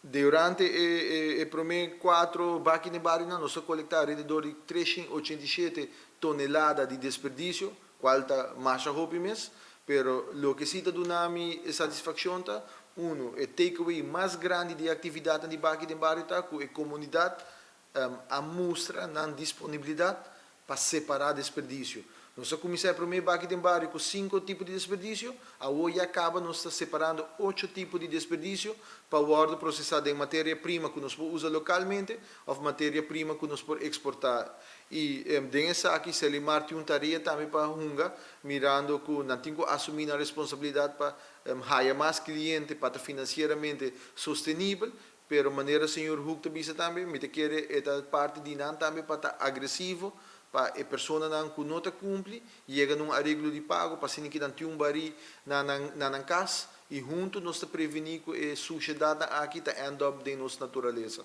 Durante e prome cuatro Baki den Bario, nos a colecta alrededor di 387 tonelada di desperdicio, cual ta masha hopi mes, pero loke si ta duna mi satisfaccion ta, uno, e takeaway mas grandi di actividad di Baki den Bario ta cu e comunidad a mustra nan disponibilidad pa separa desperdicio. Nos a cuminsa e prome Baki den Bario cu cinco tipo di desperdicio, awo ya caba nos ta separando ocho tipo di desperdicio pa wordo procesa den materia prima cu nos por usa localmente of materia prima cu nos por exporta. Y den esaki Serlimar tin un tarea tambe pa hunga, mirando cu nan tin cu asumi nan responsabilidad pa haya mas cliente pa ta financieramente sostenibel, pero manera señor Hoek ta bisa tambe, mi ta kere e ta parti di nan tambe pa ta agresivo pa e personanan cu no ta cumpli, yega na un areglo di pago pa asina cu nan tin un bari na nan cas y hunto nos ta preveni cu e sushedad aki ta end up den nos naturalesa.